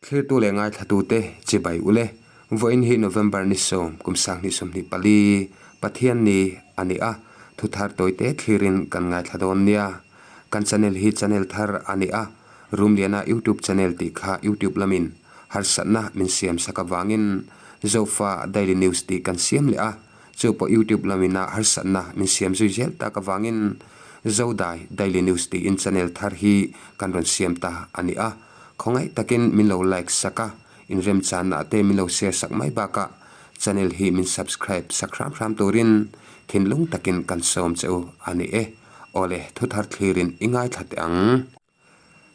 Thlirtu leh ngaithlatute chibai u le. Vawiin hi November ni sawm, kum sanghnih 24, Pathian ni a ni a, thu thar tawite thlirin kan ngaithla dawn nia. Kan channel hi channel thar a ni a, Rumliana YouTube channel tih kha YouTube lamin harsatna min siam sak avangin Zofa Daily News tih kan siam leh a, chu pawh YouTube lamina harsatna min siam zui zel tak avangin Zodai Daily News tiin channel thar hi kan rawn siam ta a ni a. Khawngaih takin min lo like sak a, inremchanna te min lo share sak mai bakah channel hi min subscribe sak hram hram turin thinlung takin kan sawm che u a ni e. Awle, thuthar thlirin i ngaithla teh ang.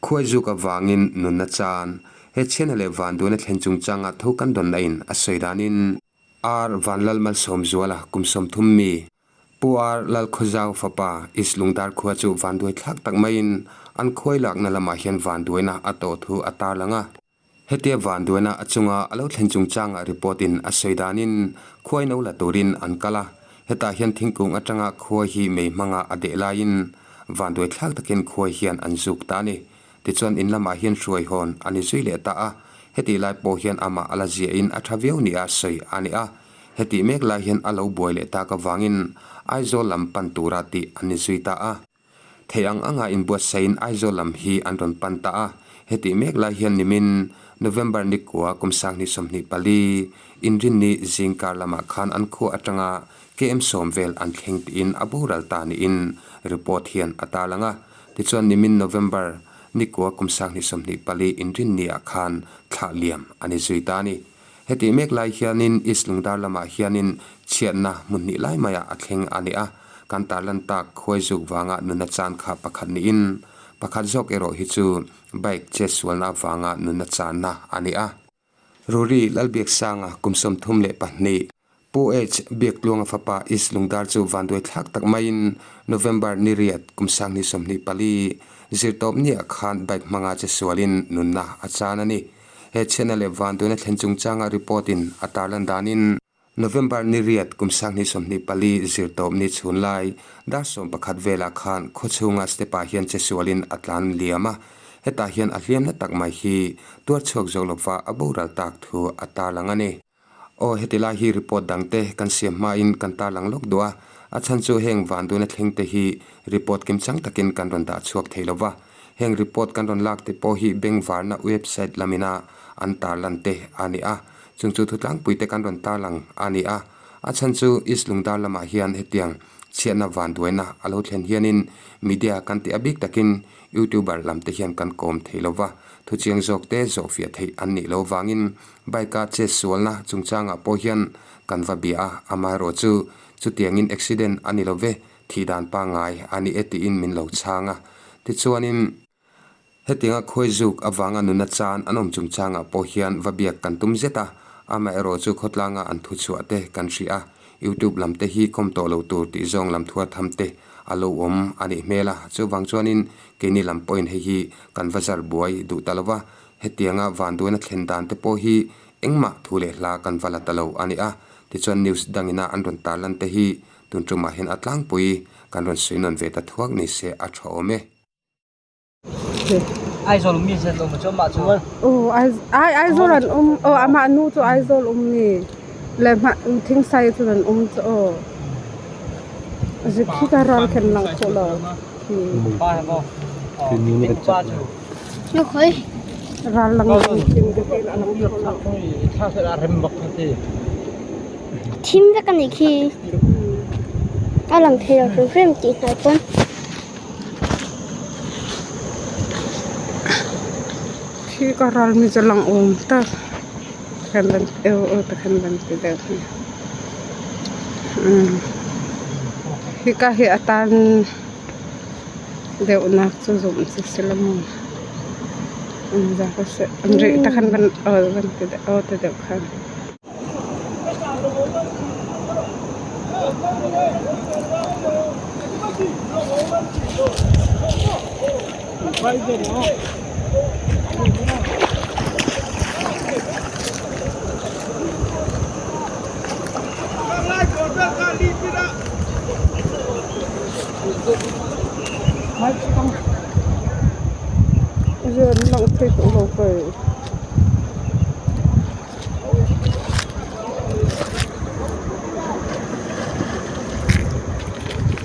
Khuaizuk avangin nunna chan, he chhiana leh vanduaina thlen chungchanga thu kan dawnna in a sawi danin, Ar Vanlal Malsawmzuala kum 30 mi, Pu Ar Lalkhawzau fapa East Lungdar khua chu vanduai thlak tak maiin an khuai lakna lamah hian vanduaina a tawh thu a tarlang a. Hetia vanduaina a chunga a lo thlen chungchangah report in a sawi danin khuai no la turin an kal a, hetah hian thingkung atanga khuai hi mei hmanga a deh laiin vanduai thlak takin khuai hian an zuk ta a ni. Tichuan in lamah hian hruai hawn a ni zui leh ta a, hetih lai pawh hian amah a la ziahin a tha viau nia sawi a ni a. Hetih mek lai hian a lo buai leh tak avangin Aizawl lam pan tura tih an ni zui ta a. Thei ang anga inbuatsain Aizawl lam hi an rawn pan ta a. Hetih mek lai hian nimin November ni kua kum 2024 Inrinni zingkar lamah khan an khua atanga KM sawm vel an thleng tiin a boral ta niin report hian a tarlang a. Tichuan nimin November ni kua kum 2024 Inrinni ah khan thlah liam a ni zui ta a ni. Hetih mek lai hianin East Lungdar lamah hianin chhiatna hmun hnih lai maiah a thleng a ni a, kan tarlan tak khuaizuk vanga nunna chan kha pakhat niin pakhat zawk erawh hi chu bike chetsualna avanga nunna channa a ni a. Ruri Lalbiaksanga kum 32, Pu H Biaktluanga fapa East Lungdar chu vanduai thlak tak maiin November ni riat kum 2024 zirtawp niah khan bike hmanga chetsualin nunna a chan a ni. He chhiatna leh vanduaina thlen chungchanga report in a tarlan danin, November ni riat kum 2024 zirtawp ni chhun lai dar 11 velah khan khawchhunga step ah hian chesualin a tlan liam a, hetah hian a hliamna tak mai hi tuar chhuak zo lova a boral tak thu a tarlang a ni. Aw, heti lai hi report dang te kan siam hmain kan tarlang lawk duh a, a chhan chu heng vanduaina thleng te hi report kimchang takin kan rawn dah chhuak thei lova. Heng report kan rawn lak te pawh hi bengvarna website lamina an tarlan te a ni a, chung chu thutlangpui te kan rawn tarlang a ni a. A chhan chu East Lungdar lamah hian hetiang chhiatna vanduaina a lo thlen hianin media kan tih a bik takin YouTuber lam te hian kan kawm thei lova, thuchiang zawk te zawhfiah theih an nih loh vangin Bike-a chet sualna chungchangah pawh hian kan va bia a, amaherawh chu chutiangin accident a ni lo ve, thih dan pangngai a ni e tiin min lo chhang a. Tichuanin hetianga khuaizuk avanga nuna chan an awm chungchangah pawh hian va biak kan tum zet a, amaherawh chu khawtlanga an thuchhuah te kan hrih a, YouTube lam te hi kawm tawh lo tur tih zawng lam thuar tham te a lo awm a nih hmel a, chuvang chuanin keini lam pawhin hei hi kan va zar buai duh ta lo va, Hetianga vanduaina thlen dan te pawh hi engmah thu leh hla kan va la ta lo a ni a, tichuan news dangina an rawn tarlan te hi tun tumah hian a tlangpui kan rawn sawi nawn ve ta thuak ni se a tha awm e. Aizawl mi zet lo maw chu amah chu? Aw ai Aizawl an awm aw amah nu chu Aizawl awm ni le hmah Thingsai chu an awm chu aw zikhi ka ral khen lang khawh lo khi. Pa he maw? Pa chu. Ral lang thim te pawh a lang tho lo. Thim vek a nih khi a lang thei lo hrim hrim tih hnai pawn. Khi ka ral mi chu lang awm tak khan ban aw aw takhan ban ti deuh hi umm hika hi atan. Deuhnak cu zumh cu si lo maw? An za ko seh. An rih te khan van aw van ti deuh aw ti deuh khan. Rian lang thei tawh lo kei.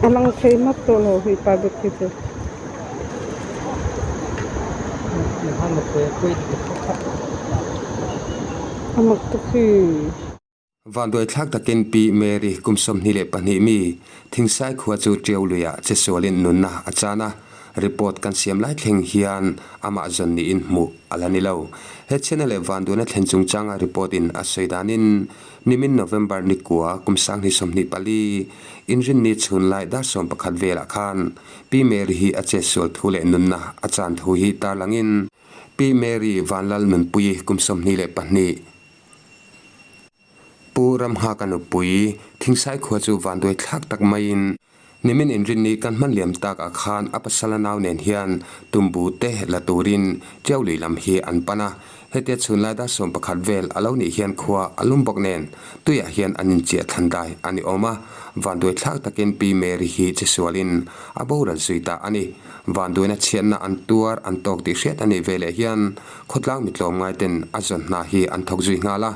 A lang thei map tawh lo hi pa bik hi chu. A mak tuk hi. Vanduai thlak takin Pi Mary kum 22 mi Thingsai khua chu Tiau luiah che sualin nunna a chan a, report kan siam lai thleng hian amah zawn niin hmuh a la ni lo. He chhiatna leh vanduaina thlen chungchanga report in a sawi danin Nimin November ni kua kum 2024 inrinni chhun lai dar 11 velah khan Pi Mary hi a chetsual thu leh nunna a chan thu hi tarlangin Pi Mary Vanlal Nunpuii kum 22 Pu Ramnghaka nupui Thingsai khua chu vanduai thlak tak maiin Nimin inrinni kan hman liam takah khan a pasala nau nen hian tumbu te la turin Tiaului lam hi an pan a. Hetia chhunlai dar 11 vel a lo nih hian khua a lum bawk nen tuiah hian an inchiah thlan dai a ni awm a. Vanduai thlak takin Pi Mary hi che sualin a boral zui ta a ni. Vanduaina chhiatna an tuar an tawk tih hriat a nih veleh hian khawtlang mitlawm ngaiten a zawn hna hi an thawk zui nghal a.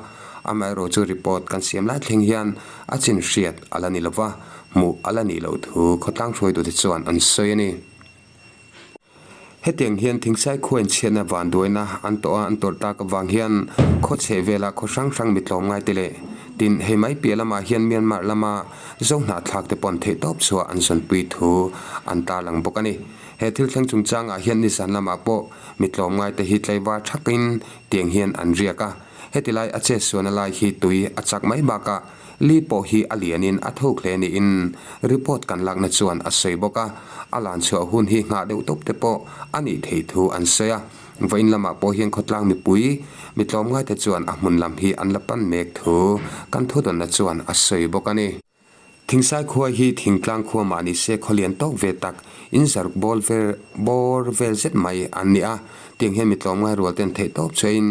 Amaherawh chu report kan siam lai thleng hian a chin hriat a la ni lova. Hmuh a la nih loh thu khawtlang hruaitute chuan an sawi a ni. Hetiang hian Thingsai khuain chhiatna vanduaina an tawh a, an tawrh tak avang hian khaw chheh vela khaw hrang hrang mi tlawm ngaite leh tin hei mai piah lamah hian Myanmar lama zo hnahthlak te pawn theihtawp chhuah an zawnpui thu an tarlang bawk a ni. He thil thleng chungchangah hian nizan lamah pawh mi tlawm ngaite hi tlaivar thakin tiang hian an riak a, heti lai a chetsuana lai hi tui a chak mai bakah Li pawh hi a lianin a thuk hle niin report kan lakna chuan a sawi bawk a, a lan chhuah hun hi nghah deuh tawp te pawh a nih theih thu an sawi a. Vawiin lamah pawh hian khawtlang mipui mi tlawmngaite chuan a hmun lam hi an la pan mek thu kan thudawnna chuan a sawi bawk a ni. Thingsai khua hi thingtlang khua mah ni se khaw lian tawk ve tak in zaruk bawl vel bawr vel zet mai an ni a, tiang hian mi tlawmngai rual ten theih tawp chuain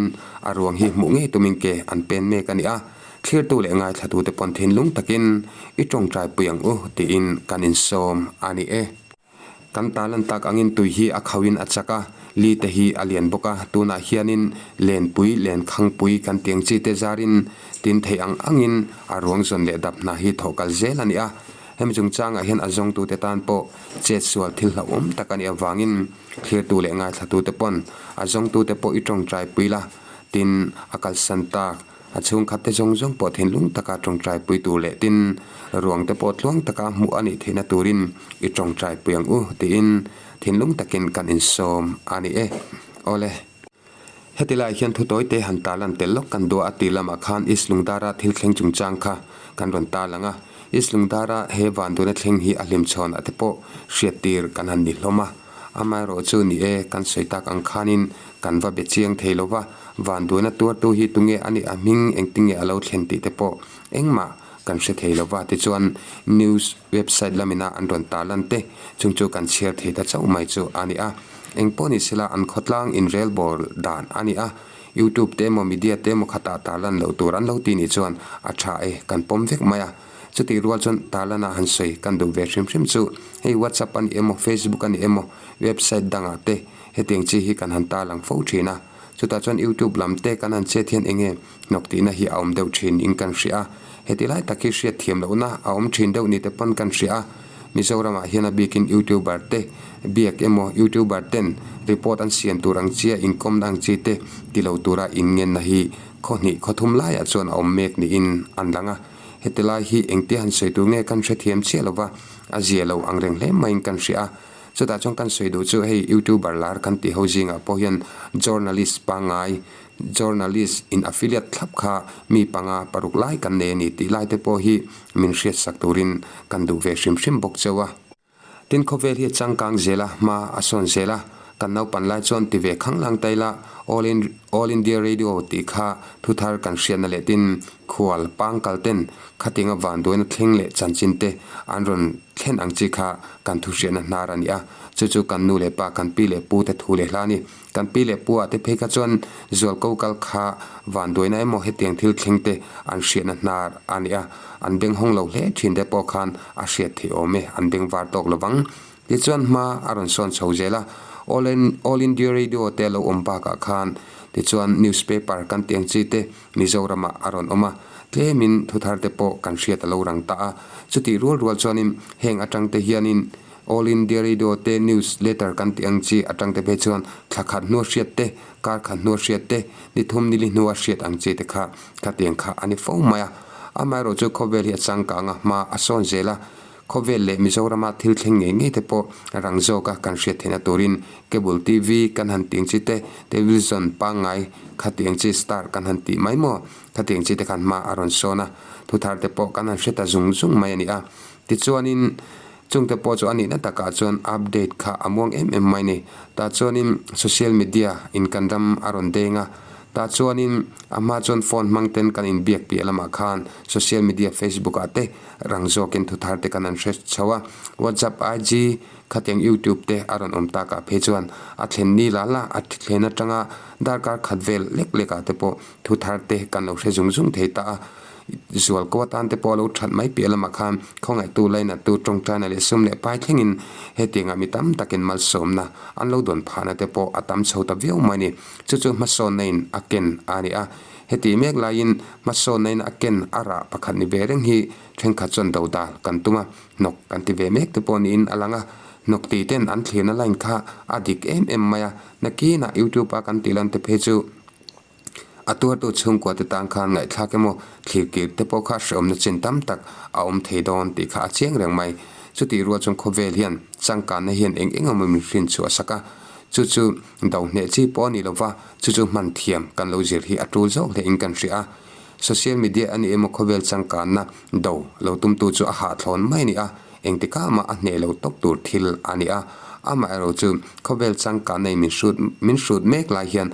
a ruang hi hmuh ngei tumin ke an pen mek a ni a. Thlirtu leh ngaithlatute pawn thinlung takin i tawngtai pui ang u tiin kan insawm a ni e. Kan talan tak angin tui hi a khauhin a chak a, li te hi a lian bawk a, tunah hianin lenpui, lenkhangpui kan tiang chi te zarin tin theih ang angin a ruang zawn leh dap hna hi thawh kal zel a ni a. Hemi chungchangah hian a zawngtute tan pawh chetsual thil hlauhawm tak a nih avangin thlirtu leh ngaithlatute pawn a zawngtute pawh i tawngtai pui la, tin a kalsan tak. A chhungkhatte zawng zawng pawh thinlung taka tawngtai pui tur leh tin ruangte pawh tluang taka hmuh a nih theihna turin i tawngtai pui ang u tiin thinlung takin kan insawm a ni e. Awle. Heti lai hian thu tawite han tarlan tel lawk kan duah a tih lamah khan East Lungdara thil thleng chungchang kha kan rawn tarlang a. East Lungdara he vanduaina thleng hi a hlimchhawn ah te pawh hriattir kan han ni hlawm a. Amaherawh chu ni e, kan sawi tak ang khanin kan va be chiang thei lo va, vanduaina tuartu hi tunge a nih a hming engtinge a lo thlen tih te pawh engmah kan hre thei lo va, tichuan news website lamina an rawn tarlan te chung chu kan chhiar thei ta chauh mai chu a ni a. Engpawh ni sela an khawtlang inrelbawl dan a ni a, youtube te emaw media te emaw khatah tarlan loh tur an lo ti nih chuan a tha e, kan pawm vek mai a. Chutih rual chuan tarlana han sawi kan duh ve hrim hrim chu hei WhatsApp a ni emaw Facebook a ni emaw website dangah te hetiang chi hi kan han tarlang fo thin a. Chutah chuan YouTube lam te kan han chet hian enge hnawk tihna hi a awm deuh thin in kan hria a. Heti lai tak hi hriat thiam lohna a awm thin deuh ni te pawn kan hria a. Mizoramah hian a bikin YouTuber te biak emaw YouTuber ten report an siam tur ang chia inkawmna ang chi te ti lo tura inngenna hi khaw hnih khaw thum laiah chuan a awm mek niin an lang a. Heti lai hi engtia han sawi tur nge kan hrethiam chiah lo va, a zia lo ang reng hle maiin kan hria a. Chutah chuan kan sawi duh chu hei YouTuber lar kan tih ho zingah pawh hian journalist pangngai, journalist in affiliate thlap kha mi panga paruk lai kan nei a ni tih lai te pawh hi min hriatsak turin kan duh ve hrim hrim bawk cheu a. Tin khawvel hi a changkang zel a, hma a sawn zel a, kan naupan lai chuan ti ve khang lang ta ila All in All India Radio tih kha thu thar kan hriatna leh tin khual pangkal ten khatinga vanduaina thleng leh chanchin te an rawn thlen ang chi kha kan thu hriatna hnar a ni a, chu chu kan nu leh pa kan pi leh pu te thu leh hla a ni. Kan pi leh pu ah te phei kha chuan zualko kal kha vanduaina emaw hetiang thil thleng te an hriatna hnar a ni a, an beng hawng lo hle thin te pawh khan a hriat theih awm e, an beng var tawk lo vang. Tichuan hma a rawn sawn chho zel a, All All India Radio te a lo awm bakah khan. Tichuan newspaper kan tih ang chi te Mizoramah a rawn awm a, tlemin thuthar te pawh kan hriat a lo rang ta a. Chutih rual rual chuanin heng atang te hianin All India Radio te news letter kan tih ang chi atang te phei chuan thla khat hnua hriat te, kar khat hnua hriat te, ni thum ni li hnua hriat ang chi te kha khatiang kha a ni fo mai a. Amaherawh chu khawvel hi a changkang a, hma a sawn zel a. Khawvel leh Mizorama thil thleng ngei ngei te pawh rang zawka kan hriat theihna turin Cable TV kan han tih ang chi te, Television pangngai kha tih ang chi star kan han tih mai maw? Khatiang chi te khan hma a rawn sawn a, thuthar te pawh kan han hre ta zung zung mai a ni a. Tichuanin chungte pawh chu a nihna takah chuan update kha a muang em em mai a ni. Tah chuanin social media in kan ram a rawn deng a, tah chuanin a hma chuan phone hmang ten kan inbiak piah lamah khan social media Facebook ah te Rang zawkin thuthar te kan an hre chho a, WhatsApp, IG, khatiang YouTube te a rawn awm takah phei chuan a thlen ni la la a thlen atanga darkar khat vel lek lek ah te pawh thuthar te kan lo hre zung zung thei ta a. Zual ko atan te pawh a lo that mai piah lamah khan khawngaihtu lainattu tawngtaina leh sum leh pai thlengin hetiangah mi tam takin malsawmna an lo dawn phahna te pawh a tam chho ta viau mai a ni. Chu chu hmasawnna in a ken a ni a. Heti mek laiin hmasawnnain a ken a rah pakhat ni ve reng hi thenkhat chuan do dal kan tum a, hnawk kan ti ve mek te pawh niin a lang a. Hnawk tih ten an thlirna line kha a dik em em mai a, nakinah YouTube a kan tih lan te phei chu a tuartu chhungkua te tan khan ngaihthlak emaw thlir kir te pawh kha hreawmna chin tam tak a awm thei dawn tih kha a chiang reng mai. Chutih rual chuan khawvel hian changkanna hian eng eng emaw min hrin chhuah sak a, chu chu do hneh chi pawh a ni lova, Chu chu hman thiam kan lo zir hi a tul zawk hle in kan hria a. Social media a ni emaw khawvel changkanna do lo tumtu chu a hahthlawn mai a ni a, engtikah mah a hneh lo tawp tur thil a ni a. Amaherawh chu khawvel changkanna in min hrut min hrut mek lai hian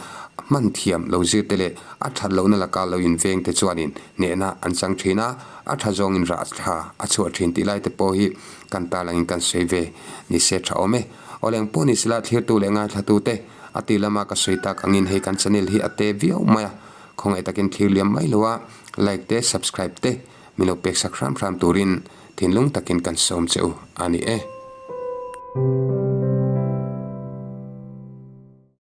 hman thiam lo zir te leh a that lohna laka lo inveng te chuanin hnehna an chang thin a, a tha zawngin rah tha a chhuah thin tih lai te pawh hi kan tarlangin kan sawi ve ni se tha awm e. Awleng pawh ni sela thlirtu leh ngaithlatute A ti lama ka sawi tak angin hei kan channel hi a te viau mai a, khawngaih takin thlir liam mai lo a, like te subscribe te min lo pek sak hram hram turin thinlung takin kan sawm che u a ni e.